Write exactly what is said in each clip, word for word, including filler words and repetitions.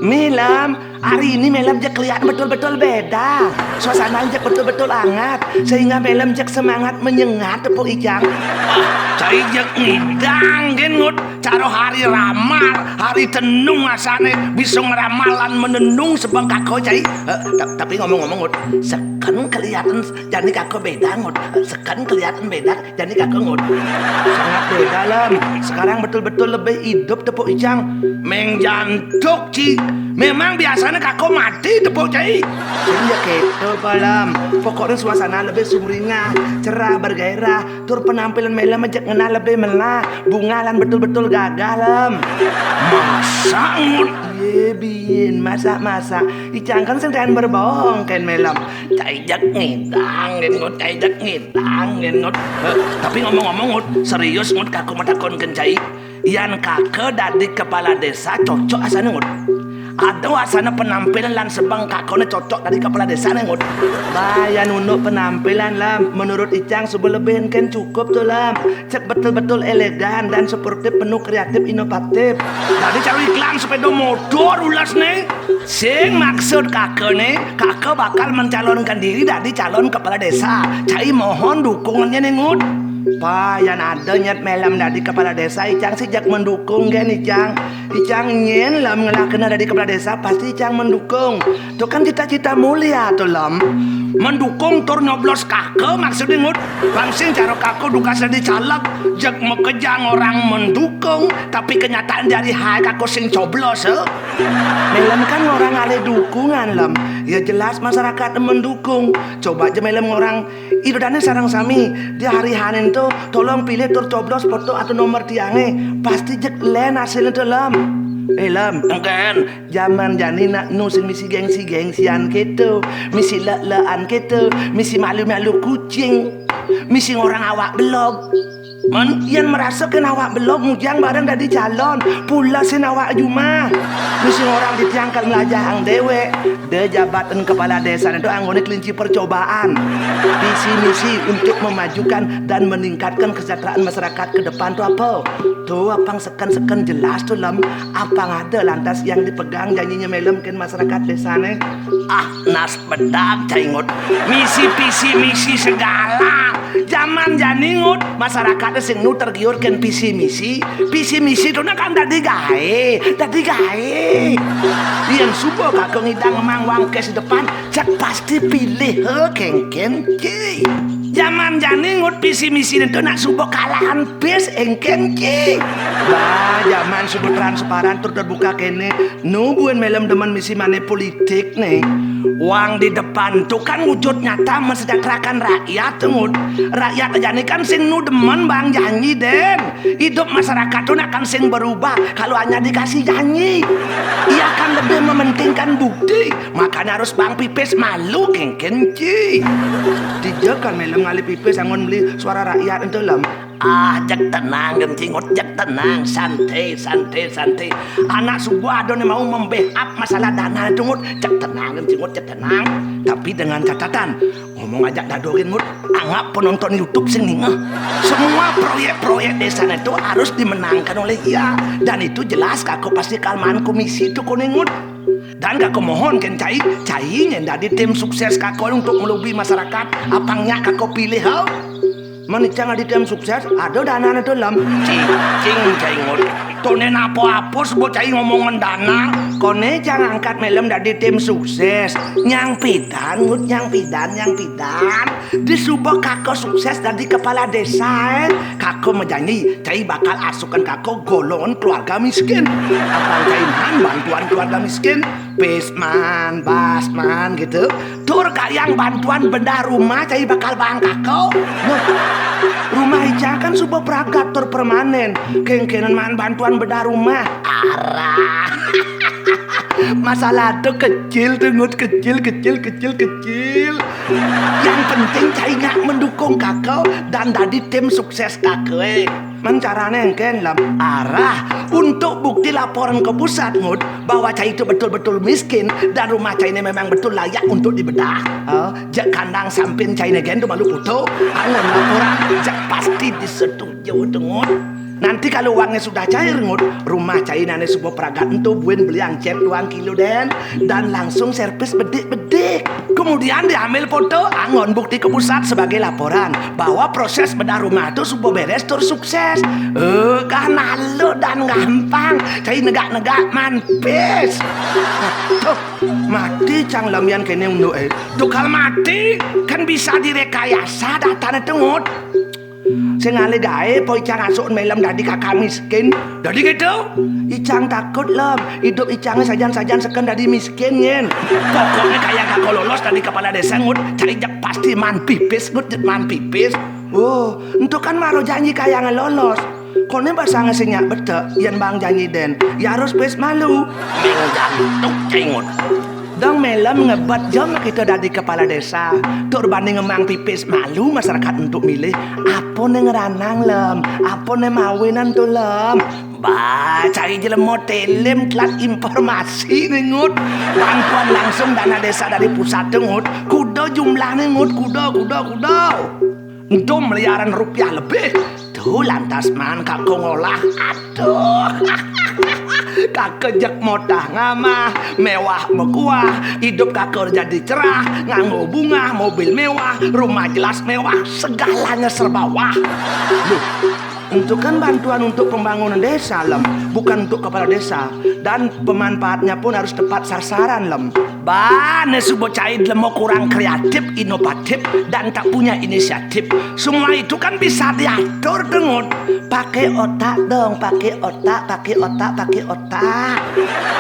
Mélem, hari ini Mélem jeg keliatan betul-betul beda. Suasana jeg betul-betul anget, sehingga Mélem jeg semangat menyengat, Tepuk Icang. Cai jeg ngidang gén, Ngut. Caro hari ramal, hari tenung asané bisa ngramalan menenung sebeng kako, Cai. Eh, ta- tapi ngomong-ngomong, Ngut, seken keliatan jani kako beda, Ngut. Seken keliatan beda jani kako, Ngut. Sangat beda, Lem. Sekarang betul-betul lebih hidup, Tepuk Icang. Méng jantuk, Ci. Memang biasanya kako mati, Tepuk, Cai. Iya, kéto, Lem. Pokoknya suasana lebih sumringah, cerah, bergairah. Tur penampilan Mélem jeg ngena lebih melah, bunga lan betul-betul gagah, Lem. Masa, Ngut? Iya, biin, masa-masa. Icang kan sing taén berbohong kén Mélem. Cai jeg ngidang gén, Ngut, cai jeg ngidang gén, Ngut. Eh, tapi ngomong-ngomong, Ngut, serius, Ngut, kako mau takonken Cai. Yan kaka dadi kepala desa cocok asané, Ngut. Ada asané penampilan lan sebeng kakané cocok dadi kepala desané, Ngut. Bah, yan unduk penampilan, Lem, menurut Icang suba lebih kén cukup to, Lem. Jeg betul-betul elegan dan sportif, penuh kreatif, inovatif. Dadi caro iklan sepeda motor ulasné. Sing maksud kakané, kaka bakal mencalonkan diri dadi calon kepala desa. Cai mohon dukunganné, Ngut. Bah, yan ada nyet Mélem dadi kepala desa, Icang sih jeg mendukung gén, Icang. Icang nyén, Lem, ngelah kena dadi kepala desa, pasti Icang mendukung. To kan cita-cita mulia to, Lem. Mendukung tur nyoblos kaka maksudné, Ngut. Bang sing caro kaka dugas dadi caleg, jeg makejang orang mendukung, tapi kenyataan dari hai kaka sing coblos, eh. Mélem kan orang alih dukungan, Lem. Ya jelas masyarakat mendukung. Coba ja Mélem ngorang, ida dané sareng sami, di hari H-né to, tolong pilih tur coblos foto atau nomor tiangé. Pasti jeg lén hasilné to, Lem. Eh, Lem. Engkén. Jaman jani nak nu sing misi gengsi-gengsian kéto, misi lek-lekan kéto, misi malu-malu kucing, misi ngorang awak belog. Men, yan merasa kén awak belog ngujang bareng dadi calon, pulesin awak jumah. Misi ngorang titiang kal melajahang déwék, da jabatan kepala desa to anggoné kelinci percobaan. Visi misi untuk memajukan dan meningkatkan kesejahteraan masyarakat ke depan to apa? To apang seken-seken jelas to, Lem. Apang ada lantas yang dipegang janjinya Mélem kén masyarakat desané? Ah, nas bedak, Cai Ngut. Misi visi misi segala. Jaman jani, Ngut, masyarakat sing nu tergiur kén visi misi. Visi misi to nak kan dadi gaé, dadi gaé. Yén suba kaka ngidang ngemang wangkes di depan, jeg pasti pilih, he, kéngkén, Ci. Jaman jani, Ngut, visi misiné to nak suba kalahan bis, éngkén, Ci. Bah, jaman suba transparan tur terbuka kéné, nu buin Mélem demen misi money politik né. Wong di depan to kan wujud nyata mensejahterakan rakyat to, Ngut. Rakyat jani kan sing nu demen bang janji, dén. Idup masyarakat to nak kan sing berubah kalau hanya dikasih janji. Ia kan lebih mementingkan bukti. Makanya harus bang pipis malu, kéngkén, Ci. Dija kan Mélem ngalih pipis anggon meli suara rakyat to, Lem. Ah, jeg tenang gén, Ci Ngut, jeg tenang, santai, santai, santai. Anak suba ada né mau membackup masalah dana to, Ngut, jeg tenang gén, Ci Ngut, jeg tenang. Tapi dengan catatan, ngomong ajak dado gén, Ngut, anggap penonton YouTube sing ningeh. Semua proyek-proyek desané to harus dimenangkan oleh ia. Dan itu jelas kaka pasti kal maan komisi to koné, Ngut. Dan kaka mohon kén Cai, Cai nyén dadi tim sukses kaka untuk melobi masyarakat, apang nyak kaka pilih, ha? Men Icang dadi tim sukses, ada danané to, Lem. Cicing, Cai Ngut. To né apa-apa suba Cai ngomongan dana. Koné Icang angkat Mélem dadi tim sukses. Nyang pidan, Ngut, nyang pidan, nyang pidan. Disuba kaka sukses dadi kepala desa, eh. Kaka majanji, Cai bakal asukan kaka golongan keluarga miskin. Apang Cai maan bantuan keluarga miskin, pisman, basman gitu. Tur kayang bantuan bedah rumah Cai bakal bang kaka. Loh, rumah Icang kan suba pragat tur permanen. Kéngkénan maan bantuan bedah rumah. Arah. Masalah to kecil to, Ngut, kecil, kecil, kecil, kecil. Yang penting Cai nyak mendukung kaka dan dadi tim sukses kaka, eh. Kan carané engkén, Lem. Arah untuk bukti laporan ke pusat, Ngut, bahwa cai itu betul-betul miskin dan rumah cai ini memang betul layak untuk dibedah. Eh, jak kandang sampin cai ini gén tu malu putu. Angon laporan, jak pasti disetujui tu, Ngut. Nanti kalau uangnya sudah cair, Ngut, rumah cai nané suba pragat entu buin beliang cét duang kilo dén, dan langsung servis bedik-bedik. Kemudian diambil foto, angon bukti ke pusat sebagai laporan bahwa proses bedah rumah tu suba beres tur sukses. Eh, kan aluh dan gampang. Cai negak-negak manpis. Tuh, mati cang lamian kéné unduk, eh. Tukal mati, kan bisa direkayasa datané tu, Ngut. Sing alih gaé, po icang asukin Mélem dadi kakak miskin. Dadi kéto? Icang takut, Lem. Idup icangé sajan-sajan seken dadi miskin, nyén. Pokokné kayang kaka lolos dadi kepala désa, Ngut, cai jak pasti maan pipis, Ngut, jak maan pipis. Oh, ento kan mara janji kayang lolos. Koné basangé sing nyak betek, yén bang janji dén, ya harus pis malu. Ming jantuk, cai, Ngut. Dong Mélem ngebet jom kita dadi kepala désa. Tur bani ngemang pipis malu masyarakat entuk milih. Apa né ngranang, Lem? Apa né mawinan tu, Lem? Bah, cai jelema télim telat informasi né, Ngut. Bantuan langsung dana désa dari pusat tu, Ngut. Kuda jumlahné, Ngut, kuda, kuda, kuda. Entu miliaran rupiah lebih. Tu lantas maan kaka ngolah. Aduh. Kaka jak motah ngamah, méwah mekuah, idup kaka jadi cerah, nganggo bungah, mobil méwah, rumah jelas méwah, segalanya serba wah. Loh, entu kan bantuan untuk pembangunan désa, Lem, bukan untuk kepala désa. Dan pemanfaatnya pun harus tepat sasaran, Lem. Bah, né suba cai jelema kurang kreatif, inovatif, dan tak punya inisiatif. Semua itu kan bisa diatur, Ngut. Pakai otak dong, pakai otak, pakai otak, pakai otak.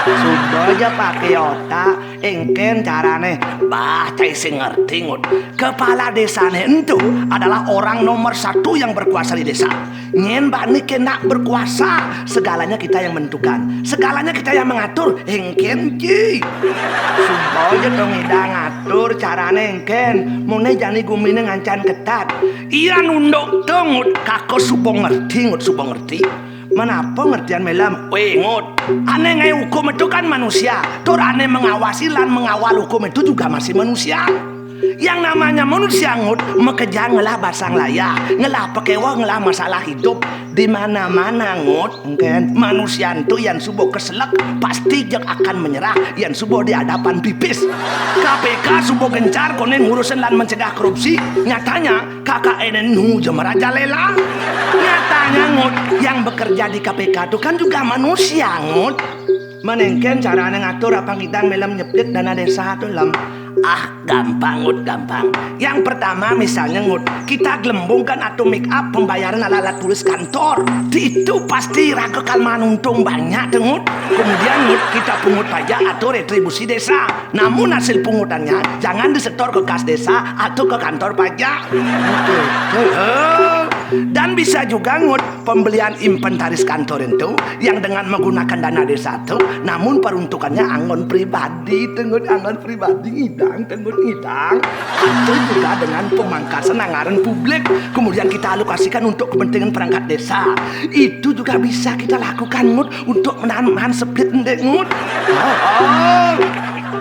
Suba ja pakai otak, engkén carané. Bah, cai sing ngerti, Ngut. Kepala désané entu adalah orang nomor satu yang berkuasa di desa. Nyén bani kénak berkuasa, segalanya kita yang menentukan, segalanya kita yang mengatur. Engkén ji. Suba ja to ngidang atur carané engkén, muné jani guminé ngancan ketat. Yan unduk to, Ngut, kaka suba ngerti, Ngut, suba ngerti. Menapa ngertian Mélem? Wéh, Ngut, ané ngaé hukum itu kan manusia, tur ané mengawasi lan mengawal hukum itu juga masih manusia. Yang namanya manusia, Ngut, makejang ngelah basang layah, ngelah pakéweh, ngelah masalah hidup. Di mana-mana, Ngut, engkén, manusia entu yan suba keselek, pasti jeg akan menyerah yan suba di hadapan pipis. K P K suba gencar koné ngurusin lan mencegah korupsi. Nyatanya, K K N nu ja merajalela. Nyatanya, Ngut, yang bekerja di K P K tu kan juga manusia, Ngut. Men engkén carané ngatur apang ngidang Mélem nyepit dana désa tu, Lem? Ah, gampang, Ngut, gampang. Yang pertama, misalnya, Ngut, kita gelembungkan atau make up pembayaran alat-alat tulis kantor. Di itu pasti raga kal maan untung banyak, Ngut. Kemudian, Ngut, kita pungut pajak atau retribusi désa. Namun hasil pungutannya jangan disetor ke kas désa atau ke kantor pajak. Oke. Eh, dan bisa juga, Ngut, pembelian inventaris kantor itu yang dengan menggunakan dana désa tu, namun peruntukannya anggon pribadi, tu, Ngut, anggon pribadi, ngidang, tu, Ngut, ngidang. Atau juga dengan pemangkasan anggaran publik, kemudian kita alokasikan untuk kepentingan perangkat désa. Itu juga bisa kita lakukan, Ngut, untuk menahan-nahan sepit endé, Ngut. Oh, oh.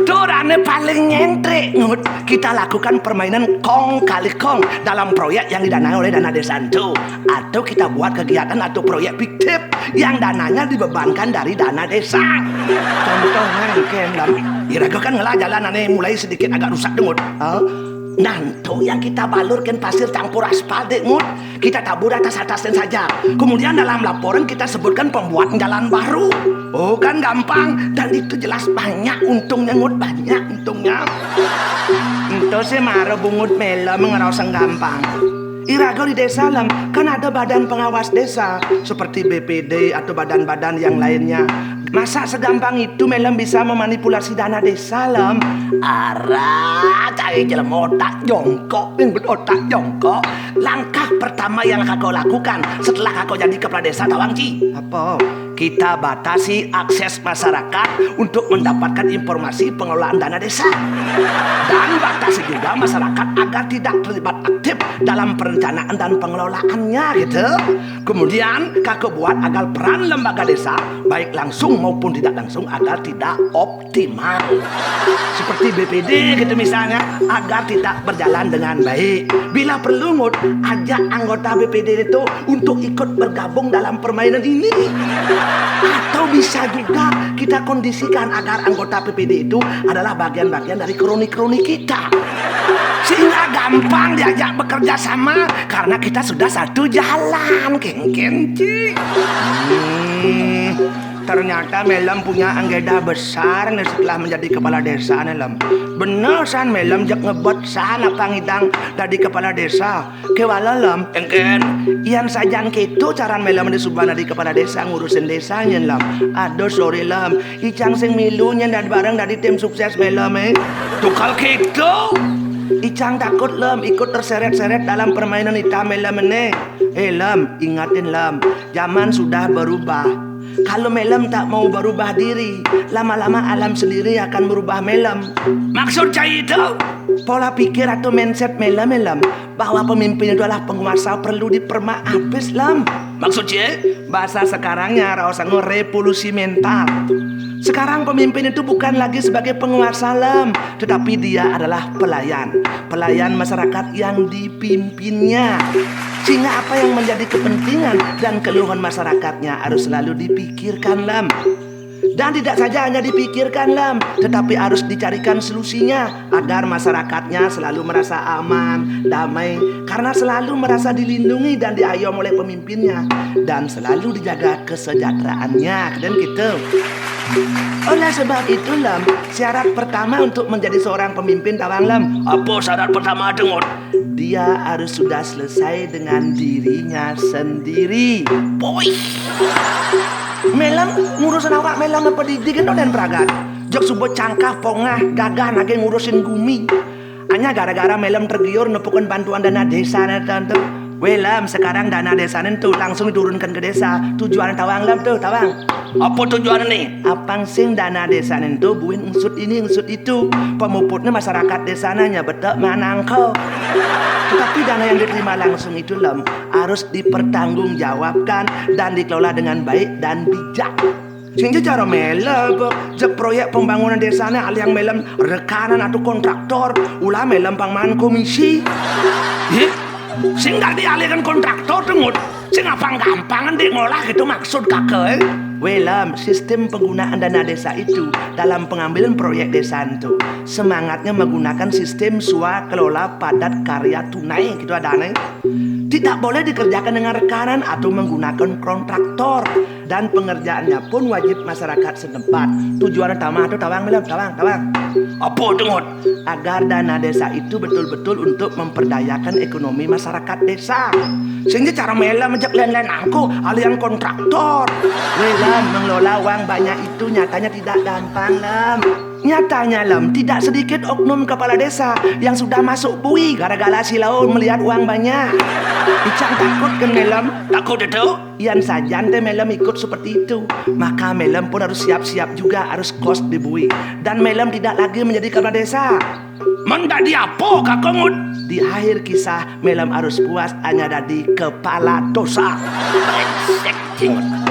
Tur ané paling nyentrik, Ngut, kita lakukan permainan kong kali kong dalam proyek yang didanai oleh dana désa tu. Atau kita buat kegiatan atau proyek fiktif yang dananya dibebankan dari dana désa. Contohnya engkén, Lem, iraga kan ngelah jalan ané mulai sedikit agak rusak, Ngut. Oh. Nah, tu yang kita balurkan pasir campur aspal, dek, Ngut. Kita tabur atas-atasnya saja. Kemudian dalam laporan kita sebutkan pembuatan jalan baru. Oh, kan gampang. Dan itu jelas banyak untungnya, Ngut. Banyak untungnya. Ento sih mara bungut Mélem ngraos gampang. Iraga di désa, Lem, kan ada badan pengawas désa, seperti B P D atau badan-badan yang lainnya. Masa segampang itu Mélem bisa memanipulasi dana désa, Lem? Arah, cai jelema otak jongkok, ning otak jongkok. Langkah pertama yang kaka lakukan setelah kaka jadi kepala désa, tawang, Ci? Apa? Kita batasi akses masyarakat untuk mendapatkan informasi pengelolaan dana désa. Dan batasi juga masyarakat agar tidak terlibat aktif dalam perencanaan dan pengelolaannya, gitu. Kemudian, kakak buat agar peran lembaga desa, baik langsung maupun tidak langsung, agar tidak optimal. Seperti B P D gitu misalnya, agar tidak berjalan dengan baik. Bila perlu, Ngut, ajak anggota B P D itu untuk ikut bergabung dalam permainan ini. Atau bisa juga kita kondisikan agar anggota B P D itu adalah bagian-bagian dari kroni-kroni kita. Sehingga gampang diajak bekerja sama karena kita sudah satu jalan, kengken, Ci. Hmm, ternyata Melem punya anggeda besar nih setelah menjadi kepala desa nih, Lem. Bener san Melem jek ngebet san apa ngidang dadi kepala desa. Kewala, Lem, engken. Yan sajan keto caran Melem disubahan dadi kepala desa ngurusin desanya, Lem. Aduh, sorry, Lem. Icang sing milu nyen dadi bareng dadi tim sukses Melem, eh. Tukal keto. Icang takut, Lem, ikut terseret-seret dalam permainan ita Melem ene. Eh, Lem, ingatin, Lem. Zaman sudah berubah. Kalau Melem tak mau berubah diri, lama-lama alam sendiri akan merubah Melem. Maksud cai itu? Pola pikir atau mindset Melem, Melem, bahwa pemimpin itu adalah penguasa perlu dipermak abis, Lem. Maksud cie? Bahasa sekarangnya, raosannya revolusi mental. Sekarang pemimpin itu bukan lagi sebagai penguasa, Lem, tetapi dia adalah pelayan. Pelayan masyarakat yang dipimpinnya. Sehingga apa yang menjadi kepentingan dan keluhan masyarakatnya harus selalu dipikirkan, Lem. Dan tidak saja hanya dipikirkan, Lem, tetapi harus dicarikan solusinya agar masyarakatnya selalu merasa aman, damai, karena selalu merasa dilindungi dan diayom oleh pemimpinnya, dan selalu dijaga kesejahteraannya. Dan gitu. Oleh sebab itu, Lem, syarat pertama untuk menjadi seorang pemimpin, tawang, Lem. Apa syarat pertama, Dengut? Dia harus sudah selesai dengan dirinya sendiri. Boy. Melem ngurusin awak Melem apa didi kan dan pragat. Jok subuh cangkah pongah gagah nage ngurusin gumi. Hanya gara-gara Melem tergiur nepukin bantuan dana desa nih, tentu. Welem, sekarang dana desa nih tuh langsung diturunkan ke desa. Tujuan tawang, Lem, tuh, tawang. Apa tujuan nih? Apang sing dana desa nih tuh buin ungsut ini ungsut itu. Pemuputnya masyarakat desa nanya betek manangko. Tetapi dana yang diterima langsung itu, Lem, harus dipertanggungjawabkan dan dikelola dengan baik dan bijak. Sing je cara Melem, je proyek pembangunan desanya alih yang Melem rekanan atau kontraktor, ulah Melem pang maan komisi. Hih? Sing gak dialihkan kontraktor tuh, Ngut. Sing apang gampangan deh ngolah gitu maksud kakek, eh? Welem, sistem penggunaan dana desa itu dalam pengambilan proyek desa itu semangatnya menggunakan sistem swakelola padat karya tunai gitu adanya. Tidak boleh dikerjakan dengan rekanan atau menggunakan kontraktor. Dan pengerjaannya pun wajib masyarakat setempat. Tujuan utama itu tawang, Melem, tawang, tawang. Apa, Dengut? Agar dana desa itu betul-betul untuk memperdayakan ekonomi masyarakat desa. Sing je cara Melem ajak lain-lain angko, alian kontraktor. Welem, mengelola uang banyak itu nyatanya tidak gampang, Lem. Nyatanya, Lem, tidak sedikit oknum kepala desa yang sudah masuk bui gara-gara silau melihat uang banyak. Icang takut kan, Melem? Takut itu? Yan sajan teh Melem ikut seperti itu, maka Melem pun harus siap-siap juga, harus kos di bui. Dan Melem tidak lagi menjadi kepala desa. Menjadi apa, Kakak Ngut? Di akhir kisah, Melem harus puas hanya jadi kepala dosa. Brengsek, Ngut.